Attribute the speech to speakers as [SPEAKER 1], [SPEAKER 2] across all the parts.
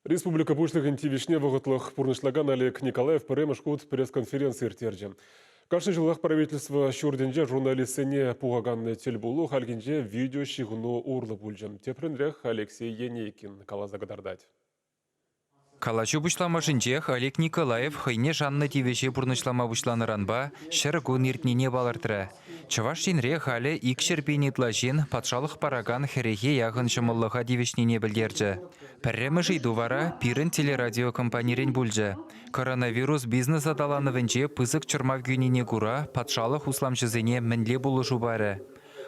[SPEAKER 1] Республика Пуҫлӑхӗн тивӗҫне вӑхӑтлӑх пурнӑҫлакан Олег Николаев пӗрремӗш хут пресс-конференци ирттерчӗ. Кашни ҫулах правительство ҫуртӗнче журналистсене пухакан тӗлпулу хальхинче видеоҫыхӑну урлӑ пулчӗ. Тӗплӗнрех Алексей Енейкин каласа кӑтартать.
[SPEAKER 2] Калаҫу пуҫламӑшӗнчех Олег Николаев хӑйне шаннӑ тивӗҫе пурнӑҫлама пуҫланӑранпа 100 кун иртнине палӑртрӗ. Чӑваш Енре халӗ 200 пин ытла ҫын патшалӑх паракан хӗрӗхе яхӑн ҫӑмӑллӑха тивӗҫнине пӗлтерчӗ. Пӗрремӗш ыйту вара пирӗн телерадиокомпанирен пулчӗ. Коронавирус бизнес аталанӑвӗнче пысӑк чӑрмав кӳнине кура патшалӑх усламҫӑсене мӗнле пулӑшу парӗ?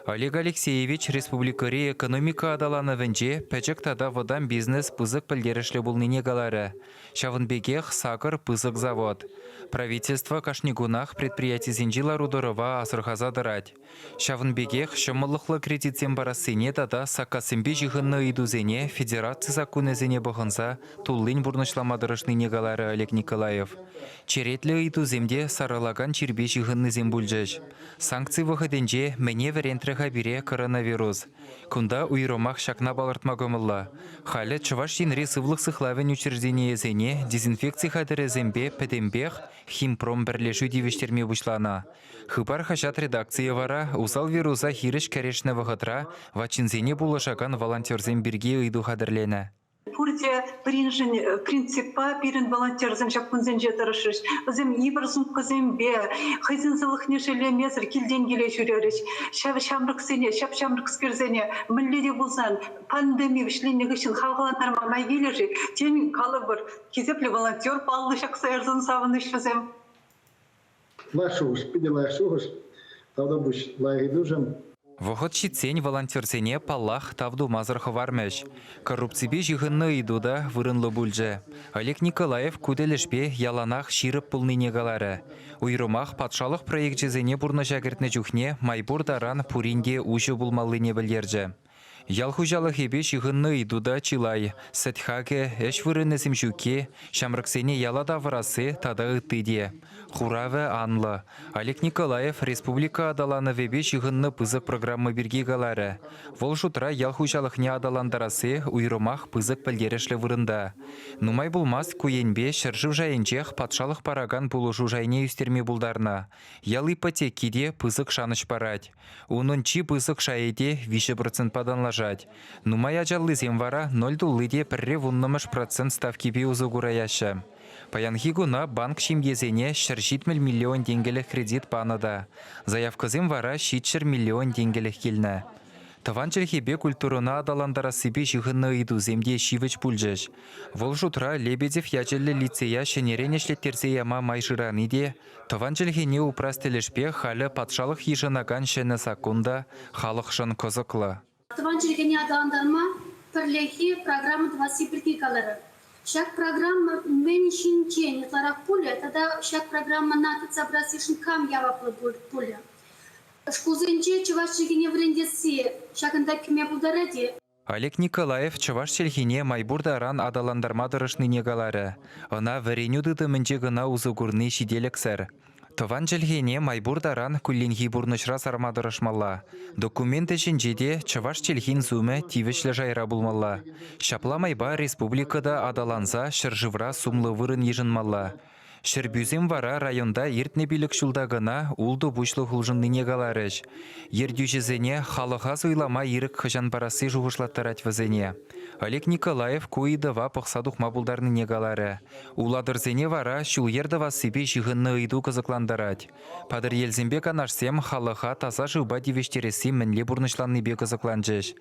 [SPEAKER 2] Олег Алексеевич республикӑри экономика аталанӑвӗнче пӗчӗк тата вӑтам бизнес пысӑк пӗлтерӗшлӗ пулнине каларӗ. Ҫавӑн пекех сакӑр пысӑк завод. Правительство кашни кунах предприятисенчи лару-тӑрӑва асӑрхаса тӑрать. Ҫавӑн пекех ҫӑмӑллӑхлӑ кредитсем парассине тата саккассемпе ҫыхӑннӑ ыйтусене федераци саккунӗсене пӑхӑнса туллин пурнӑҫлама тӑрӑшнине каларӗ Олег Николаев. Черетлӗ ыйтусем те сарӑлакан чирпе ҫыхӑннисем пулчӗҫ. Санкци вӑхӑтӗнче мӗне вӗрентрӗ-ха пире коронавирус? Кунта уйрӑмах ҫакна палӑртма кӑмӑллӑ. Халӗ Чӑваш Енри сывлӑх сыхлавӗн учрежденийӗсене дезинфекци хатӗрӗсемпе пӗтӗмпех Химпром пӗрлешӳ тивӗҫтерме пуҫланӑ. Хыпар хаҫат редакцийӗ вара усал вируса хирӗҫ кӗрешнӗ вӑхӑтра ватҫынсене пулӑшакан волонтерсем пирки ыйту хатӗрленӗ.
[SPEAKER 3] Пурте пӗриншӗн принциппа пирӗн волонтерсем ҫак кунсенче тӑрӑшрӗҫ. Вӗсем йывӑр сумкӑсемпе хӑйсен сывлӑхне шеллемесӗр килтен киле ҫӳрерӗҫ. Ҫав ҫамрӑксене, ҫап-ҫамрӑкскерсене мӗнле те пулсан пандеми вӗҫленнӗ хыҫҫӑн хавхалантарма май килӗ-ши? Тен, калӑпӑр, хисеплӗ волонтер паллӑ ҫакса ярсан савӑнӗҫ вӗсем.
[SPEAKER 4] Лайӑх шухӑш, питӗ лайӑх шухӑш. Тавтапуҫ лайӑх ыйтушӑн.
[SPEAKER 2] Вӑхӑт ҫитсен волонтерсене, паллах, тав тумасӑр хӑвармӗҫ. Коррупципе ҫыхӑннӑ ыйту та вырӑнлӑ пулчӗ. Олег Николаев ку тӗлӗшпе яланах ҫирӗп пулнине каларӗ. Уйрӑмах патшалӑх проекчӗсене пурнӑҫа кӗртнӗ чухне май пур таран пурин те уҫӑ пулмаллине пӗлтерчӗ. Ял хуҫалӑхӗпе ҫыхӑннӑ ыйту та чылай: сӗт хакӗ, ӗҫ вырӑнӗсем ҫукки, ҫамрӑксене яла тавӑрасси тата ытти те. Хуравӗ анлӑ. Олег Николаев республика аталанӑвӗпе ҫыхӑннӑ пысӑк программа пирки каларӗ. Вӑл шутра ял хуҫалӑхне аталантарасси уйрӑмах пысӑк пӗлтерӗшлӗ вырӑнта. Нумай пулмасть ку енпе ҫӗршыв шайӗнчех патшалӑх паракан пулӑшу шайне ӳстерме пултарнӑ. Ял ипотеки те пысӑк шанӑҫ парать. Унӑн чи пысӑк шайӗ те 3 процентпа танлашать. Нумай ачаллисем вара ноль тулли те пӗрре вуннӑмӗш процент ставкипе усӑ кураяҫҫӗ. Паянхи куна банк ҫемьесене 170 миллион тенкӗлӗх кредит панӑ та. Заявкӑсем вара 700 миллион тенкӗлӗх килнӗ. Тӑван чӗлхепе культурӑна аталантарассипе ҫыхӑннӑ ыйтусем те ҫивӗч пулчӗҫ. Вӑл шутра Лебедев ячӗллӗ лицея ҫӗнӗрен ӗҫлеттерсе яма май шырани те, Тӑван чӗлхене упрас тӗлӗшпе халӗ патшалӑх йышӑнакан ҫӗнӗ саккун та халӑхшӑн кӑсӑклӑ.
[SPEAKER 5] Тӑван чӗлхене аталантарма пӗрлехи программа тӑвасси пирки каларӗ. Ҫак программа мӗн ҫинчен ытларах пулӗ тата ҫак программӑна тытса пырассишӗн кам яваплӑ пулӗ? Шкулсенче чӑваш чӗлхине вӗрентесси ҫакӑнта кӗме пултарать-и?
[SPEAKER 2] Олег Николаев чӑваш чӗлхине май пур таран аталантарма тӑрӑшнине каларӗ. Ӑна вӗренӳ тытӑмӗнче кӑна усӑ курни ҫителӗксӗр. Тӑван чӗлхене май пур таран кулленхи пурнӑҫра сарма тӑрӑшмалла. Документ ӗҫӗнче те чӑваш чӗлхин сумӗ тивӗҫлӗ шайра пулмалла. Ҫапла майпа республика та аталанса ҫӗршывра сумлӑ вырӑн йышӑнмалла. Ҫӗрпӳсем вара районта иртнӗ пилӗк ҫулта кӑна ултӑ пуҫлӑх улшӑннине каларӗҫ. Ертӳҫӗсене халӑха суйлама ирӗк хӑҫан парасси шухӑшлаттарать вӗсене. Олег Николаев ку ыйтӑва пӑхса тухма пултарнине каларӗ. Улатӑрсене вара ҫул-йӗр тӑвассипе ҫыхӑннӑ ыйту кӑсӑклантарать. Патӑрьелсемпе Канашсем халӑха таса шывпа тивӗҫтересси мӗнле пурнӑҫланнипе кӑсӑкланчӗҫ.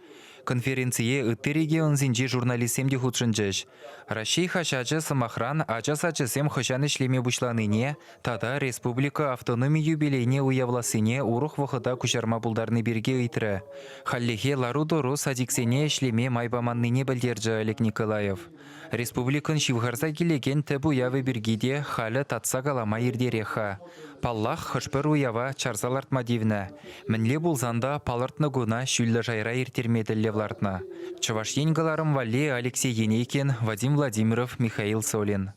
[SPEAKER 2] Конференцие ытти регионсенчи журналистсем те хутшӑнчӗҫ. Раҫҫей хаҫачӗ, сӑмахран, ача сачӗсем хӑҫан ӗҫлеме пуҫланине тата республика автономи юбилейне уявлассине урӑх вӑхӑта куҫарма пултарни пирки ыйтрӗ. Хальлӗхе лару-тӑру садиксене ӗҫлеме май паманнине пӗлтерчӗ Олег Николаев. Республикӑн ҫывхарса килекен тӗп уявӗ пирки те халӗ татса калама иртерех-ха. Паллах, хӑш-пӗр уява чарса лартма тивнӗ. Мӗнле пулсан та палӑртнӑ куна ҫӳллӗ шайра ирттерме тӗллев лартнӑ. Чӑваш Ен кӑларӑм валли Алексей Енейкин, Вадим Владимиров, Михаил Солин.